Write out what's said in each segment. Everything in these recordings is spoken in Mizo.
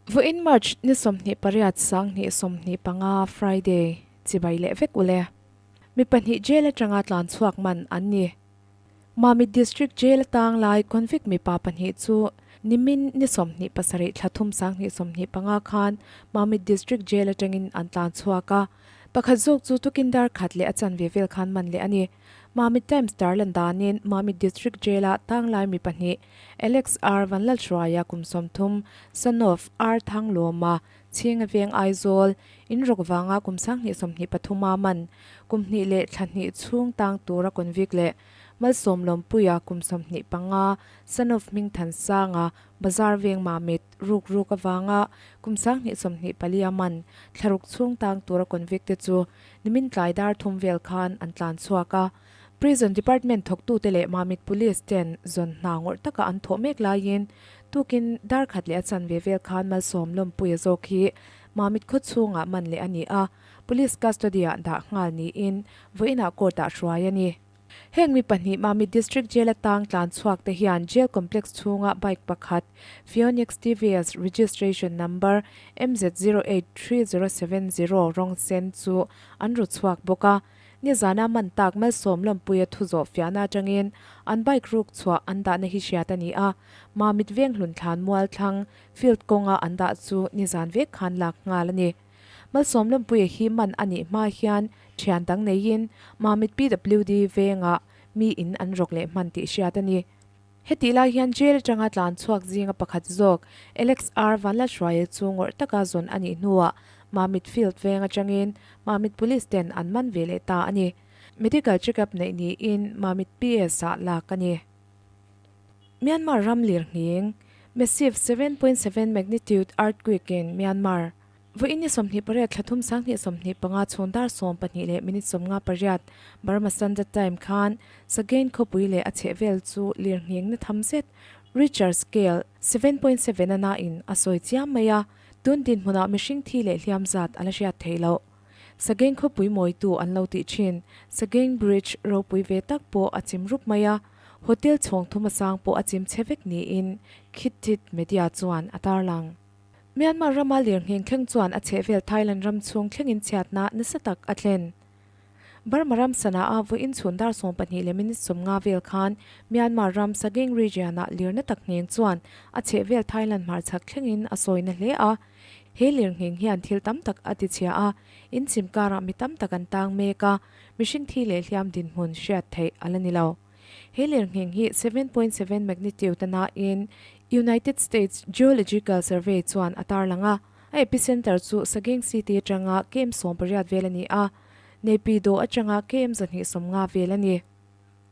Vawiin March ni 28 2025 Friday chibai leh vek ule. Mi pahnih jail atanga tlan chhuak man an ni. Mamit District Jail atang lai convict mipa pahnih chu nimin ni 27 thla thum 2025 khan Mamit District Jail atangin an tlan chhuak a. Pakhat zawk chu tukin dar khat leh a chanve vel khan man leh a ni. Mamit Times tarlan danin Mamit District Jail-a tanglai mi pahnih Alex R Vanlalhruaia kum 30, son of R Thanglawma, Chhinga Veng Aizawl, in rawk vanga kum 2023 a man, kum hnih leh thla hnih chhung tang tura convict leh Malsawm Lawmpuia kum 25, son of Hmingthansanga, Bazar Veng Mamit, ruk ruk avanga kum 2024 a man, thlaruk chhung tang tura convict te chu Nimin tlai dar thum vel khan an tlan chhuak a, Prison Department thawktute leh Mamit Police ten zawn hna ngawrh taka an thawh mek laiin tukin dar khat leh a chanve vel khan Malsawm Lawmpuia zawk hi Mamit khaw chhungah man leh a ni a, Police custody-ah dah nghal niin vawiinah court-ah hruai a ni. Heng mi pahnih Mamit District Jail atang tlan chhuak te hian Jail Complex chhunga bike pakhat Phoenix TVS registration number MZ083070 rawng sen chu an ru chhuak bawk a. Nizana man tak Malsawm Lawmpuia thu zawh fiahna atangin an bike ruk chhuah an dahna hi hriat a ni a. Mamit veng hlun thlan mual thlang field kawnga an dah chu nizan vek khan lak nghal a ni. Malsawm Lawmpuia hi man a nih hma hian thian dang neiin Mamit PWD vengah mi in an rawk leh hman tih hriat a ni. Hetih lai hian jail atanga tlan chhuak zinga pakhat zawk Alex R Vanlalhruaia chu ngawrh taka zawn a nih hnuah Mamit Field veng atangin Mamit Police ten an man ve leh ta a ni. Medical check-up neih niin Mamit PS ah lak a ni. Myanmar ram lirnghing, Massive 7.7 magnitude earthquake in Myanmar, Vawiin ni 28 thla thum 2025 chhun dar 12 leh minute 58 Burma Standard Time khan Sagaing khawpui leh a chhehvel chu lirnghing na tham zet Richter scale 7.7 a nain a sawi chiam mai a, tun dinhmunah mihring thi leh hliam zat a la hriat theih loh. Sagaing khawpui mawitu an lo tih thin Sagaing Bridge ropui ve tak pawh a chim rup mai a, hotel chhawng thum a sang pawh a chim chhe vek niin Khit Thit Media chuan a tarlang. Myanmar rama lirnghing thleng chuan a chhehvel Thailand ram chhung thlengin chhiatna nasa tak a thlen. Burma ram Sana'a vawiin chhun dar 12 leh minute 50 vel khan Myanmar ram Sagaing region-ah lirna tak ngheng chuan a chhehvel Thailand hmarchhak thlengin a sawi na hle a. He lirnghing hian thil tam tak a tichhia a, inchim karah mi tam tak an tang mek a, mihring thi leh hliam dinhmun hriat theih a la ni lo. He lirnghing hi 7.7 magnitude a nain United States Geological Survey chuan a tarlang a, a epicenter chu Sagaing City atanga km 18 vel a ni a, Naypyidaw atanga km 150 vel a ni.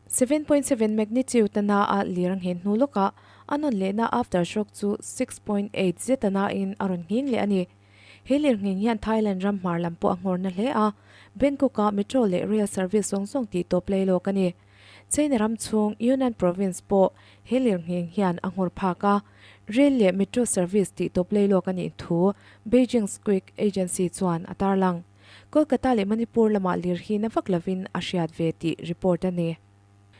7.7 magnitude a na a lir a nghen hnu lawkah a nawn lehna aftershock chu 6.8 zet a nain a rawn nghing leh a ni. He lirnghing hian Thailand ram hmar lam pawh a nghawr na hle a, Bangkok-a metro leh rail service zawng zawng tih tawp lei lawk a ni. China ram chhung Yunnan province pawh he lirnghing hian a nghawr phak a, rail leh metro service tih tawp lei lawk a nih thu Beijing's Quick Agency chuan a tarlang. Kolkata leh Manipur lamah lir hi na vak lovin a hriat ve tih report a ni.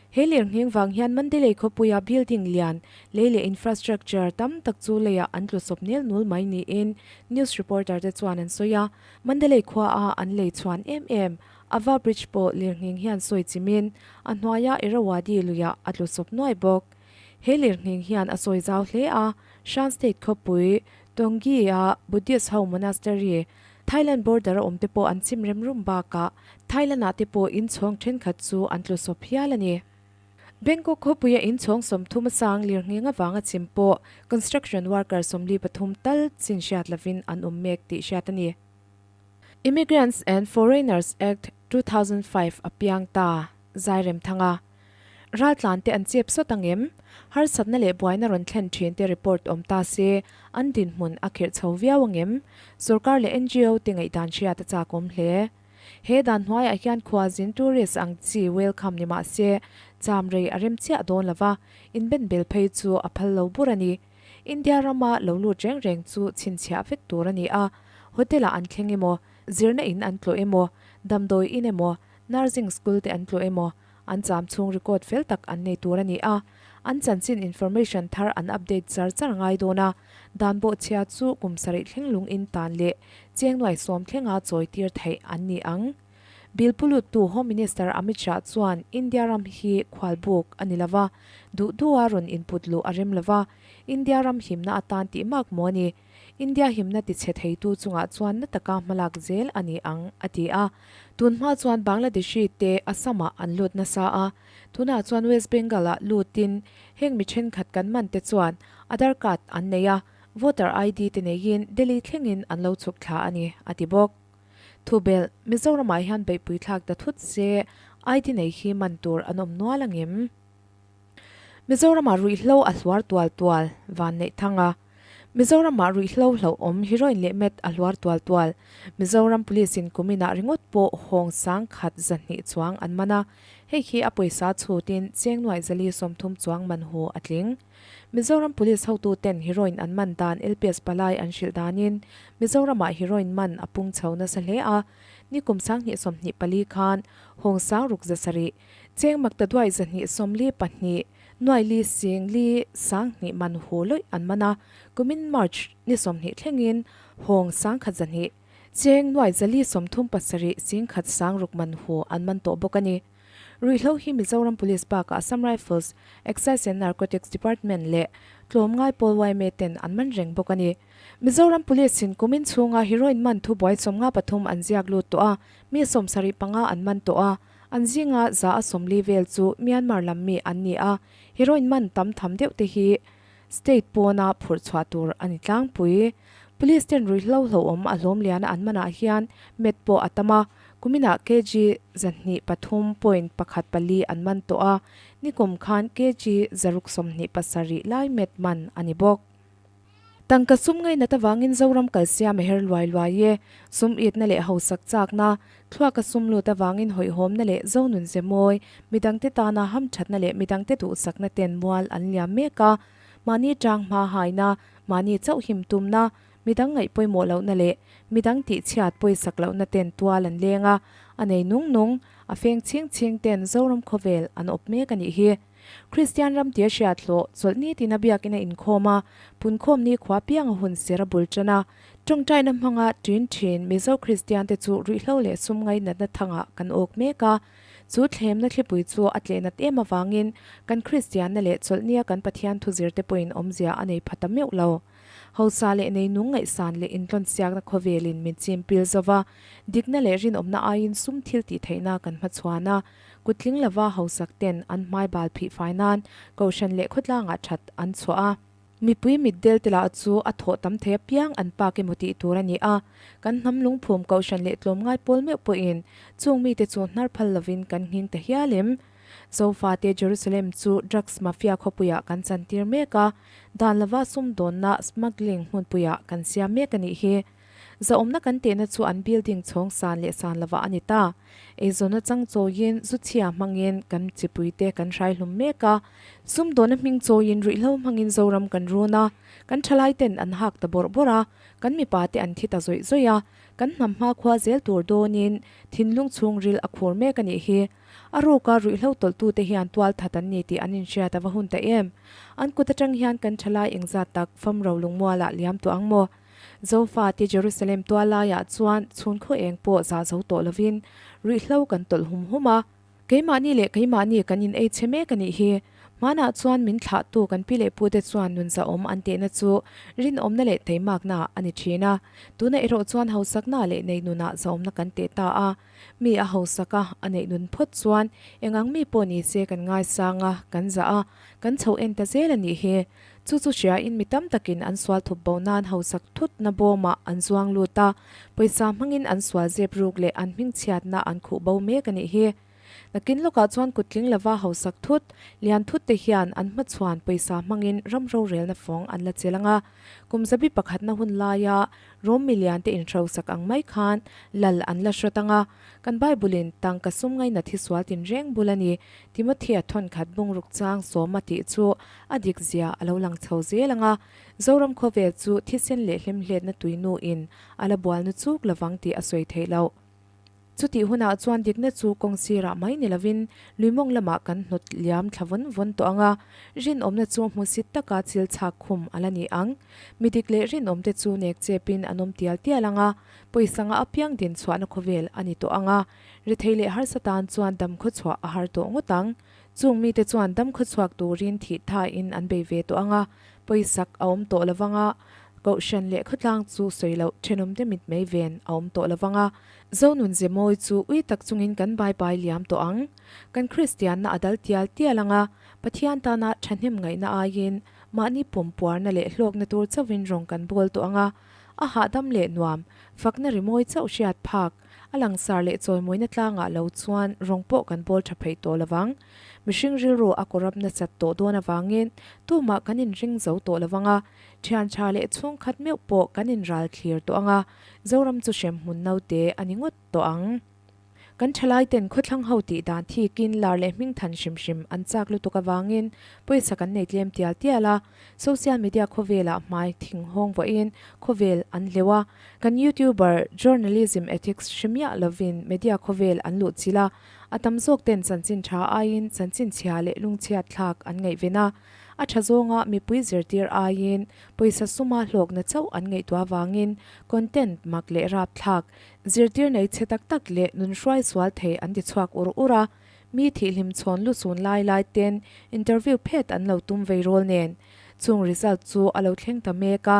He lirnghing vang hian Mandalay khawpuia building lian, lei leh infrastructure tam tak chu leiah an tlu sawp nel nul mai niin news reporter te chuan an sawi a. Mandalay khuaa an lei chhuan em em Ava Bridge pawh lirnghing hian sawi chimin a hnuaia Irrawaddy luiah a tlu sawp nuai bawk. He lirnghing hian a sawi zau hle a, Shan State khawpui Taunggyi-a Buddhist ho monastery Thailand border a awm te pawh an chim rem rum bakah Thailand ah te pawh inchhawng thenkhat chu an tlu sawp hial a ni. Bangkok khawpuia inchhawng 30 a sang lirnghing avanga chim pawh construction worker 43 tal chin hriat lovin an awm mek tih hriat a ni. Immigrants and Foreigners Act 2005 a piang ta, Zairemthanga. Raltlan te an chep sawt ang em? Harsatna leh buaina rawn thlen thin te report awm ta se, an dinhmun a khirh chho viau ang em? Sorkar leh NGO te ngaihdan hriat a chak awm hle. He dan hnuaiah hian khuazin tourist ang chi welcome ni mah se, cham rei a rem chiah dawn lova, inbenbel phei chu a phal lo bur a ni. India rama lo lut reng reng chu chhinchhiah vek tur a ni a, hotel-ah an thleng emaw, zirna in an tlawh emaw, damdawi in emaw, nursing school te an tlawh emaw, An cham chhung record fel tak an nei tur a ni a. An chanchin information thar an update char char ngai dawn a, dan bawhchhia chu kum sarih thleng lung in tan leh cheng nuai sawm thlenga chawi tir theih an ni ang. Bill pu luttu Home Minister Amit Shah chuan India ram hi khualbuk a ni lova, duh duha rawn input luh a rem lova, India ram himna atan tih mak maw a ni. India himna tichhe theitu chungah chuan na taka hmalak zel a ni ang, a ti a. Tun hma chuan Bangladeshi te Assam-ah an lut nasa a, tunah chuan West Bengal-ah lutin heng mi thenkhat kan man te chuan Aadhaar card an nei a, voter ID te neiin Delhi thlengin an lo chhuk thla a ni, a ti bawk. Thubelh, Mizoramah hian beihpui thlak ta thut se ID nei hi man tur an awm nual angem? Mizoramah ruihhlo a hluar tual tual, Vanneih Thanga. Mizoramah ruihhlo hlauhawm heroin leh meth a hluar tual tual. Mizoram Police in kuminah ringawt pawh hawng sangkhat 200 chuang an man a, hei hi a pawisa chhutin cheng nuaih 430 chuang man hu a tling. Mizoram Police hotu ten heroin an man dan LPS palai an hrilh danin Mizoramah heroin man a pung chho nasa hle a, nikum 2024 khan hawng sangruk 700, Cheng makta duai 242, nuai li sing li 2000 man hu lawih an man a, kumin March ni 20 thlengin hawng 1100, cheng nuai 437 sing khat 6000 man hu an man tawh bawk a ni. Ruihhlo hi Mizoram Police bakah Assam Rifles, Excise and Narcotics Department leh tlawmngai pawl yma ten an man reng bawk a ni. Mizoram Police in kumin chhunga heroin man thubuai 53 an ziak lut tawh a, mi 75 an man tawh a, An zinga 140 vel chu Myanmar lam mi an ni a, heroin man tam tham deuh te hi state pawna phurh chhuah tur a ni tlangpui. Police ten ruihhlo hlauhawm a hlawm liana an manah hian met pawh a tam a, kuminah kg 203.14 an man tawh a, nikum khan kg 627 lai met man a ni bawk. Tangka sum ngainat avangin Zoram kalsiam a her luai luai e. Sum itna leh hausak chakna, thluaka sum lut avangin hawihhawmna leh Zonun ze mawi, midangte tana hamthatna leh midangte duhsakna ten mual an liam mek a. Mahni tang hma haina, mahni chauh him tumna, midang ngaih pawimawh lohna leh midang tihchhiat pawisak lohna ten tual an leng a. A nei nung nung, a feng chhing chhing ten Zoram khawvel an awp mek a nih hi. Kristian ram tia hriat hlawh, chawlhni tina biakina inkhawm a, punkhawm ni khua pianga hun ser a bul tan a. Tawngtaina hmanga ṭin ṭhin Mizo Kristiante chu ruihhlo leh sum ngainatna thangah kan awk mek a. Chu thlemna thlipui chu a tlehnat em avangin kan Kristianna leh chawlhnia kan Pathian thuzirte pawhin awmzia a nei pha ta meuh lo. Hausa leh neinung ngaihsan leh intlawnsiakna khawvelin min chim pil zo va, dikna leh rinawmna aiin sum thil tih theihna kan hmachhuan a, kutling lova hausak ten an hmai bal phih fai nan kohhran leh khawtlangah that an chhuah a. Mipui mitdel te lah chu a thawh tam thei apiang an pak emaw tih tur a ni a, kan hnam lungphum kohhran leh tlawmngai pawl meuh pawhin chung mite chu hnar phal lovin kan nghing ta hial em? Zofate Jerusalem chu drugs mafia khawpuiah kan chantir mek a, dan lova sumdawnna smuggling hmunpuiah kan siam mek a nih hi. Zahawmna kan tehna chu an building chhawng san leh san lovah a ni ta. Eizawnna chang chawiin zu chhia hmangin kan chipuite kan hrai hlum mek a, sumdawnna hming chawiin ruihhlo hmangin Zoram kan run a, kan thalaiten an hak ta bawrh bawrh a, kan mipate an thi ta zawih zawih a, kan hnam hmakhua zel tur dawnin thinlung chhungril a khur mek a nih hi. A ruka ruihhlo tawlhtute hian tual that an ni tih an inhriat a va hun ta em? An kut atang hian kan thalai engzat tak fam ro lungmualah liam tawh ang maw? Zofate Jerusalem tual laiah chuan chhun khaw eng pawh zah zo tawh lovin ruihhlo kan tawlh hum hum a. Keimahni leh keimahni kan in ei chhe mek a nih hi. Hmanah chuan min thlahtu kan pi leh pute chuan nun zahawm an tehna chu rinawmna leh teimakna a ni thin a. Tunah erawh chuan hausakna leh neinunah zahawmna kan teh ta a. Mi a hausak a, a neih nun phawt chuan eng ang mi pawh ni se kan ngaisang a, kan zah a, kan chho en ta zel a nih hi. Chu chu hriain mi tam takin an sual thup bo nan hausak thutna bawmah an zuang lut a, pawisa hmangin an sual zep ruk leh an hmingchhiatna an khuh bo mek a nih hi. Nakin lawkah chuan kuttling lova hausak thut, lian thut te hian an hmachhuan pawisa hmangin ram rorelna fawng an la chel ang a. Kum zabi pakhatna hun laia Rom milian te inhrosak ang mai khan lal an la hrawt ang a, kan Bible-in tangka sum ngaina thi sual tinreng bul a ni, Timothea thawnkhat bungruk chang sawma tih chu a dik zia a lo lang chho zel ang a, Zoram khawvel chu thisen leh hlimhletna tuinu in a la bualnu chuk lovang tih a sawi theih loh. Chutih hunah chuan dikna chu kawng sirah mai ni lovin lui mawng lamah kan hnawt liam thla vawn vawn tawh ang a, rinawmna chu hmusit taka chil chhak khum a la ni ang. Mi dik leh rinawmte chu nek chepin an awm tial tial ang a, pawisa ngah apiang din chhuahna khawvel a ni tawh ang a, rethei leh harsa tan chuan dam khawchhuah a har tawh ngawt ang. Chung mite chuan dam khawchhuak turin thih thain an bei ve tawh ang a, pawisak a awm tawh lovang a, kohhran leh khawtlang chu sawi loh thenawmte mitmei ven a awm tawh lovang a, Zonun ze mawi chu ui tak chungin kan bai bai liam tawh ang. Kan Kristianna a dal tial tial ang a, Pathian tana thahnem ngaihna aiin mahni pum puarna leh hlawkna tur chauhin rawng kan bawl tawh ang a, a hahdam leh nuam, fakna rimawi chauh hriat phak, A langsar leh chawimawina tlangah lo chuan rawng pawh kan bawl tha pheih tawh lovang. Mihring rilru a kawrap nasat tawh dawn avangin tumah kan inring zo tawh lovang a, thian tha leh chhungkhat meuh pawh kan inral thlir tawh ang a, Zoram chu hremhmun naute a ni ngawt tawh ang. Kan thalaiten khawthlang ho tih dan thikin lar leh hmingthan hrim hrim an chak lutuk avangin pawisa kan nei tlem tial tial a, Social media khawvelah hmai thinghawng vawiin khawvel an hleuh a, kan YouTuber journalism ethics hre miah lovin media khawvel an luh chilh a, a tam zawk ten chanchin tha aiin chanchin chhia leh lungchhiat thlak an ngaihven a, a tha zawnga mipui zirtir aiin pawisa suma hlawkna chauh an ngaihtuah avangin content mak leh rapthlak, zirtir nei chhe tak tak leh nun hruai sual thei an ti chhuak ur ur a. Mi thihhlim chhawn lu chun lai lai ten interview phet an lo tum vei rawl nen. Chung result chu a lo thleng ta mek a.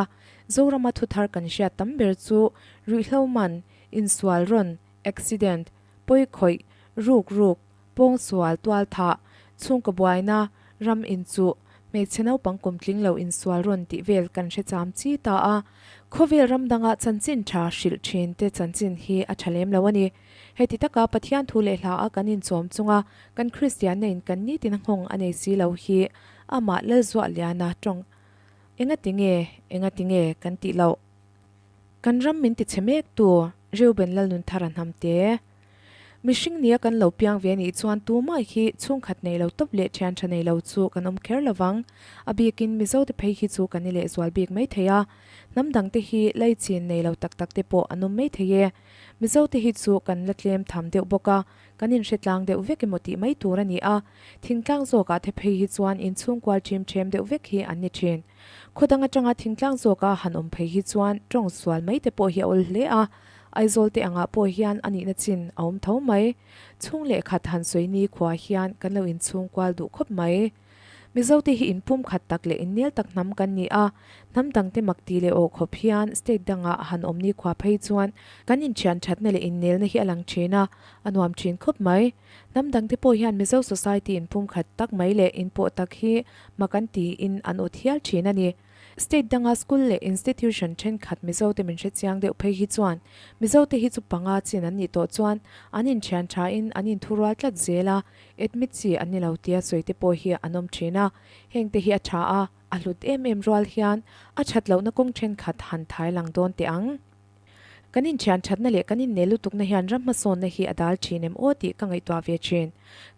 Zorama thu thar kan hriat tam ber chu ruihhlo man, insual rawn, accident, pawi khawih, ruk ruk, pawngsual tual thah, chhungkaw buaina, ram inchuh, hmeichhe naupang kumtling lo insual rawn tih vel kan hre cham chi ta a. Khawvel ram danga chanchin tha hrilh thin te chanchin hi a tha lem lo a ni. Heti taka Pathian thu leh hla a kan inchawm chunga kan Kristianna in kan nitin a nghawng a nei si lo hi amah Lalzuah Liana tawng engati nge engati nge kan tih loh. Kan ram min tichhe mek tu Reuben Lalnunthara hnamte. Mihring nia kan lo piang ve anih chuan tumah hi chhungkhat nei lo tawp leh thian tha nei lo chu kan awm kher lovang. A bikin Mizo te phei hi chu kan ni lehzual bik maithei a. Hnam dangte hi laichin nei lo tak tak te pawh an awm maithei e. Mizo te hi chu kan la tlem tham deuh bawk a, kan inhre tlang deuh vek emaw tih mai tur a ni a, thingtlang zawkah te phei hi chuan inchhungkual ṭhim ṭhem deuh vek hi an ni ṭhin. Khaw dang atanga thingtlang zawka han awm phei hi chuan ṭawng sual mai te pawh hi a awl hle a, Aizawl te angah pawh hian a nihna chin a awm tho mai. Chhung leh khat han sawi ni khua hian kan lo inchhungkual duh khawp mai. Mizote hi inpum khat tak leh innel tak hnam kan ni a, hnam dangte mak ti leh awh khawp hian state dangah han awm ni khua phei chuan kan inthian thatna leh innelna hi a lang thin a, a nuam thin khawp mai. Hnam dangte pawh hian Mizo society inpum khat tak mai leh inpawh tak hi mak an tiin an awt hial thin a ni. State danga school leh institution thenkhat Mizote min hrechiang deuh phei hi chuan Mizote hi chu panga chin an nih tawh chuan an inthian thain an inthurual tlat zel a, admit chi an ni lo tia sawi te pawh hi an awm thin a, heng te hi a tha a, a hlut em em rual hian a that lohna kawng thenkhat han thai lang dawn teh ang. Kan inthian thatna leh kan innel lutukna hian ram hmasawnna hi a dal thin em aw tih ka ngaihtuah ve thin.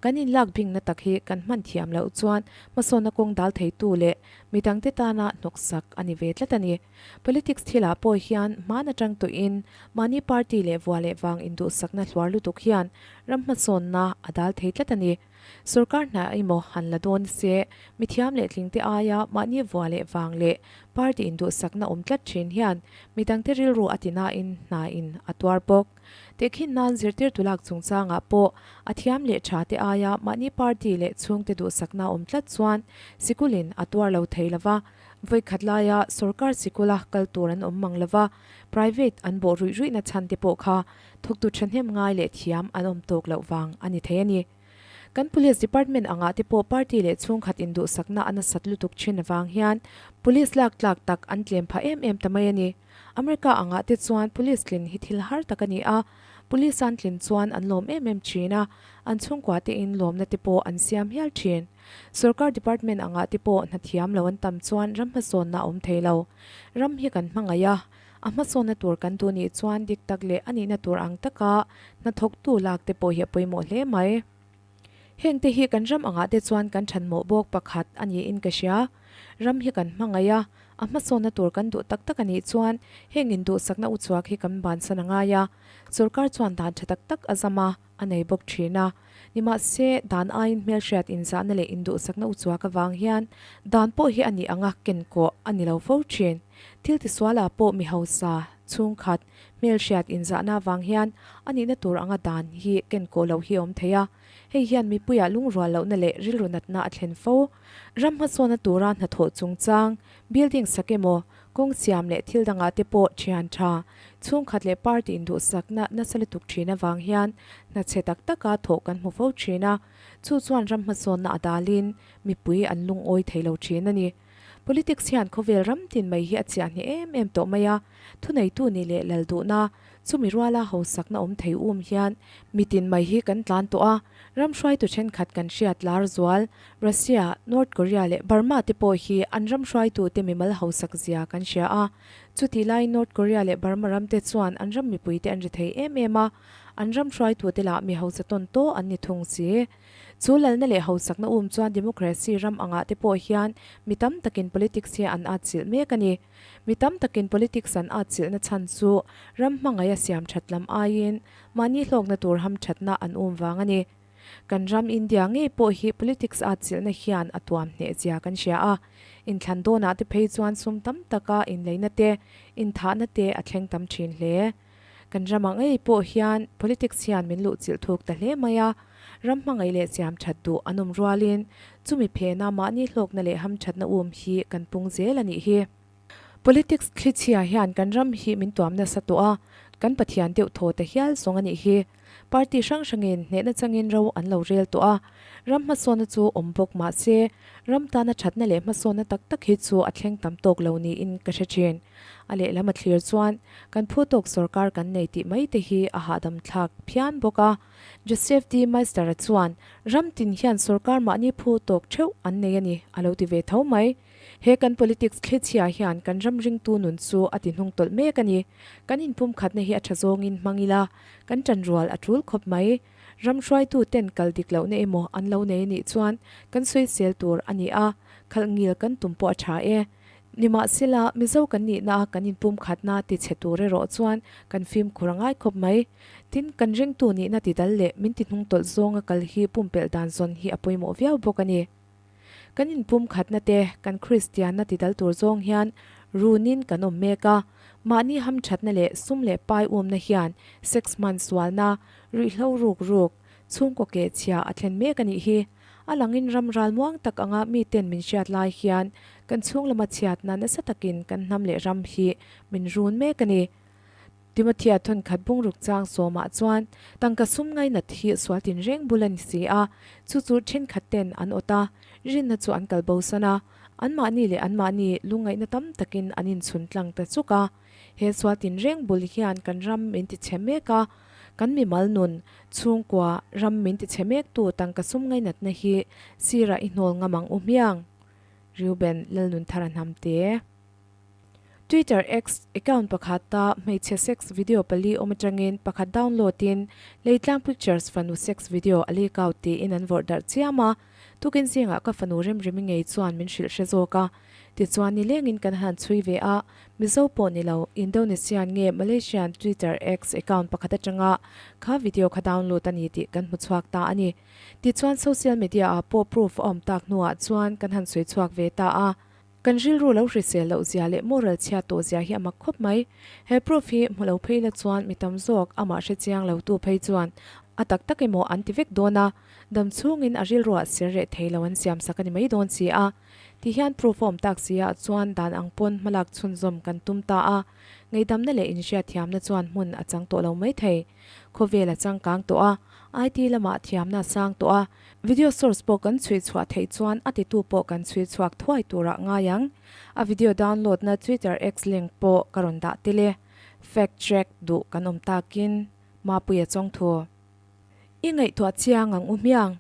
Kan inlak bingna tak hi kan hman thiam loh chuan hmasawnna kawng dal theitu leh midangte tana hnawksak a ni ve tlat a ni. Politics thilah pawh hian hman atang tawhin mahni party leh vua leh vang induhsakna hluar lutuk hian ram hmasawnna a dal thei tlat a ni. Sorkar hna emaw han la dawn se, mithiam leh tlingte aia mahni vua leh vang leh party induhsakna awm tlat thin hian midangte rilru a ti nain hna in a tuar bawk. Tehkhin nan zirtirtu lak chungchangah pawh a thiam leh tha te aia mahni party leh chhungte duhsakna awm tlat chuan sikulin a tuar lo thei lova, vawikhat laia sorkar sikula kal tur an awm mang lova, private an bawh ruih ruihna chhan te pawh kha thawktu thahnem ngai leh thiam an awm tawk loh vang a ni thei a ni. Kan Police Department angah te pawh party leh chhungkhat induhsakna a nasat lutuk thin avang hian Police lak tlak tak an tlem phah em em ta mai a ni. America angah te chuan Police tlin hi thil har tak a ni a, Police an tlin chuan an lawm em em thin a, an chhungkua tein lawmna te pawh an siam hial thin. Sorkar Department angah te pawh hna thiam lo an tam chuan ram hmasawnna a awm thei lo. Ram hi kan hmangaih a, A hmasawnna tur kan duh nih chuan dik tak leh a nihna tur ang taka hnathawktu lak te pawh hi a pawimawh hle mai. Heng te hi kan ram angah te chuan kan thanmawh bawk pakhat a niin ka hria. Ram hi kan hmangaih a, A hmasawnna tur kan duh tak tak a nih chuan heng induhsakna uchuak hi kan bansan a ngai a, sorkar chuan dan tha tak tak a zam a, a nei bawk thin a. Nimahse, dan aiin hmelhriat inzahna leh induhsakna uchuak avang hian dan pawh hi a nih anga kenkawh a ni lo fo thin. Thil tisualah pawh mi hausa, chhungkhat, hmelhriat inzahna avang hian a nihna tur anga dan hi kenkawh loh hi a awm thei a. Hei hian mipuiah lungrual lohna leh rilru natna a thlen fo. Ram hmasawnna tura hnathawh chungchang, building sak emaw, kawng siam leh thil dangah te pawh thian tha, chhungkhat leh party induhsakna nasa lutuk thin avang hian hna chhe tak taka thawh kan hmu fo thin a, chu chuan ram hmasawnna a dalin mipui an lungawi thei lo thin a ni. Politics hian khawvel ram tin mai hi a chiah hneh em em tawh mai a, thuneitu nih leh lal duhna, chumi ruala hausakna awm thei um hian mitin mai hi kan tlan tawh a, ram hruaitu thenkhat kan hriat lar zual, Russia, North Korea leh Burma te pawh hi an ram hruaitute mimal hausak zia kan hria a, chutih laiin North Korea leh Burma ram te chuan an ram mipuite an ri thei em em a, an ram hruaitute lah mi hausa tawn tawh an ni thung si. Chu lalna leh hausakna um chuan democracy ram angah te pawh hian mi tam takin politics hi an atchilh mek a ni. Mi tam takin politics an atchilhna chhan chu ram hmangaih a siam that lam aiin mahni hlawkna tur ham thatna an um vang a ni. Kan ram India ngei pawh hi politics atchilhna hian a tuam hneh zia kan hria a. Inthlan dawnah te phei chuan sum tam taka inleina te, inthahna te a thleng tam thin hle. Kan ramah ngei pawh hian politics hian min luhchilh thuk ta hle mai a, ram hmangaih leh siam that duh an awm rualin chumi phena mahni hlawkna leh hamthatna um hi kan pung zel a nih hi. Politics thlichhia hian kan ram hi min tuam nasa tawh a, kan Pathian deuh thaw ta hial zawng a nih hi. Party hrang hrangin hnehna changin ro an lo rel tawh a, ram hmasawnna chu awm bawk mah se, ram tana thatna leh hmasawnna tak tak hi chu a thleng tam tawk lo niin ka hre thin. A lehlam a thlir chuan kan phu tawk sorkar kan nei tih mai te hi a hahdam thlak phian bawk a. Joseph D. Meister-a chuan, Ram tin hian sorkar mahni phu tawk theuh an nei a ni, a lo ti ve tho mai. He kan politics thlichhia hian kan ram ringtu nun chu a ti hnung tawlh mek a ni. Kan inpumkhatna hi a tha zawngin hmang ila, kan tanrual a tul khawp mai. Ram hruaitu ten kal dik lohna emaw an lo nei a nih chuan kan sawisel tur a ni a, khalh ngil kan tum pawh a tha e. Nimahsela, Mizo kan nihna a kan inpumkhatna ti chhe tur erawh chuan kan fimkhur a ngai khawp mai. Tin, kan ringtu nihna ti dal leh min ti hnung tawlh zawnga kal hi pumpelh dan zawn hi a pawimawh viau bawk a ni. Kan inpumkhatna te, kan Kristianna ti dal tur zawng hian runin kan awm mek a. Mahni hamthatna leh sum leh pai umna hian sex hman sualna, ruihhlo ruk ruk, chhungkaw keh chhia a thlen mek a nih hi. A langin ram ral muang tak anga miten min hriat lai hian kan chhung lama chhiatna nasa takin kan hnam leh ram hi min run mek a ni. Timothea thawnkhat bungruk chang sawmah chuan tangka sum ngainat hi sual tinreng bul a ni si a, chu chu thenkhat ten an awt a, rinna chu an kal bosan a, anmahni leh anmahni lungngaihna tam takin an inchhun tlang ta chuk a. He sual tinreng bul hian kan ram min ti chhe mek a, kan mimal nun, chhungkua, ram min ti chhe mektu tangka sum ngainatna hi sirah i hnawl ngam ang u hmiang. Reuben Lalnunthara Hnamte. Twitter X account pakhata hmeichhe sex video pali awm atangin pakhat download in Leitlang Pictures fanu sex video a leak out tiin an vawrh darh chiam a, tukin zingah ka fanu Remremi ngei chuan min hrilh hre zawk a. Tichuan nilengin kan han chhui ve a, Mizo pawh ni lo, Indonesian nge Malaysian Twitter X account pakhat atanga kha video kha download a ni tih kan hmu chhuak ta a ni. Tichuan social media ah pawh proof a awm tak hnuah chuan kan han sawi chhuak ve ta a. Kan rilru lo hrisel loh zia leh moral chhiat tawh zia hi a mak khawp mai. He proof hi hmu lo phei la chuan mi tam zawk amah hre chiang lo tu phei chuan a tak tak emaw an ti vek dawn a, dam chhungin a rilruah ser reh thei lo an siam sak a ni mai dawn si a. Ti hian proof a awm tak si ah chuan dan ang pawn hmalak chhunzawm kan tum ta a, ngaihdamna leh inhriatthiamna chuan hmun a chang tawh lo mai thei. Khawvel a changkang tawh a, IT lamah thiamna a sang tawh a, video source pawh kan chhui chhuah theih chuan a titu pawh kan chhui chhuak thuai turah ngai ang. A video download na Twitter X link pawh ka rawn dah tel e. Fact check duh kan awm takin Mapuia chawngthu. I ngaihtuah chiang ang u hmiang.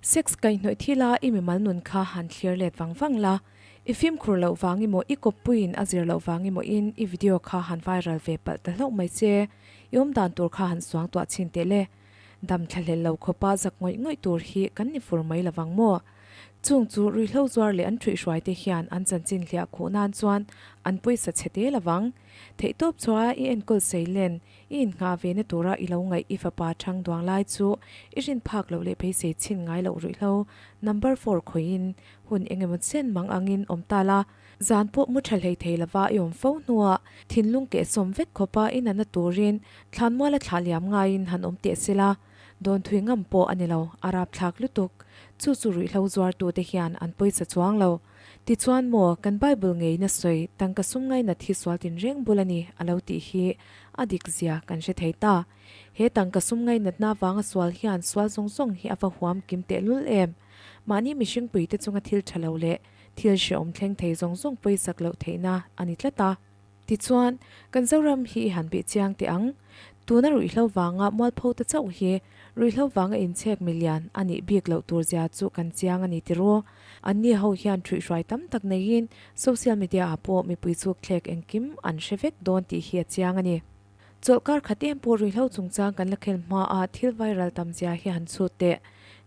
Sex kaihhnawih thila i mimal nun kha han thlir let vang vang la, i fimkhur loh vang emaw i kawppuiin a zir loh vang emaw in i video kha han viral ve palh ta hlauh mai che, i awm dan tur kha han suang tuah chhin teh le. Dam thlahlel lo khawpa zak ngawih ngawih tur hi kan ni fur mai lovang maw? Chung chu ruihhlo zuar leh an ṭhuihhruaite hian an chanchin hliah khuh nan chuan an pawisa chhe te lovang. Theihtawp chhuaha i enkawl sei len, i innghah ve na tura i lo ngaih i fapa ṭhang duang lai chu i rin phak loh leh beisei chhin ngai loh ruihhlo number four khawihin hun eng emaw chen mang angin awm ta la. Zan pawh mu ṭha hlei thei lova i awm fo hnuah thinlung kehsawm vek khawpa i nana turin thlanmuala thlah liam ngaiin han awm teh se la. Dawn thui ngam pawh a ni lo, a rapthlak lutuk. Chu chu ruihhlo zuartute hian an pawisa chuang lo. Tichuan maw, kan Bible ngeina sawi tangka sum ngainat hi sual tinreng bul a ni a lo tih hi a dik zia kan hre thei ta. He tangka sum ngainatna avanga sual hian sual zawng zawng hi a va huam kim tehlul em? Mahni mihringpuite chunga thil tha lo leh thil hrehawm thleng thei zawng zawng pawisak loh theihna a ni tlat a. Tichuan, kan Zoram hi i han bih chiang teh ang. Tuna ruihhlo vanga mualpho ta chauh hi ruihhlo vanga inchhek milian a nih bik loh tur zia chu kan chiang a ni tiraw? Anni ho hian ṭhuihhruai tam tak neiin social media ah pawh mipui chuk thlek engkim an hre vek dawn tih hi a chiang a ni. Chawlhkar khat em pawh ruihhlo chungchang kan la khel hmaa thil viral tam zia hi han chhut teh.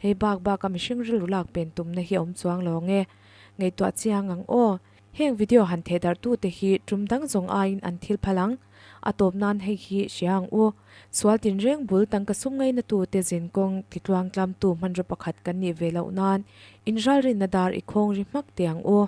Hei bak baka mihring rilru lak pen tumna hi a awm chuang lo ang e. Ngaihtuah chiang ang aw. Heng video han theh darh tute hi tum dang zawng aiin an thil phal ang. A tawp nan hei hi hria ang u. Sual tinreng bul tangka sum ngaina tute zin kawng titluang tlamtu hmanraw pakhat kan nih ve loh nan inralrinna dar i khawng ri hmak teh ang u.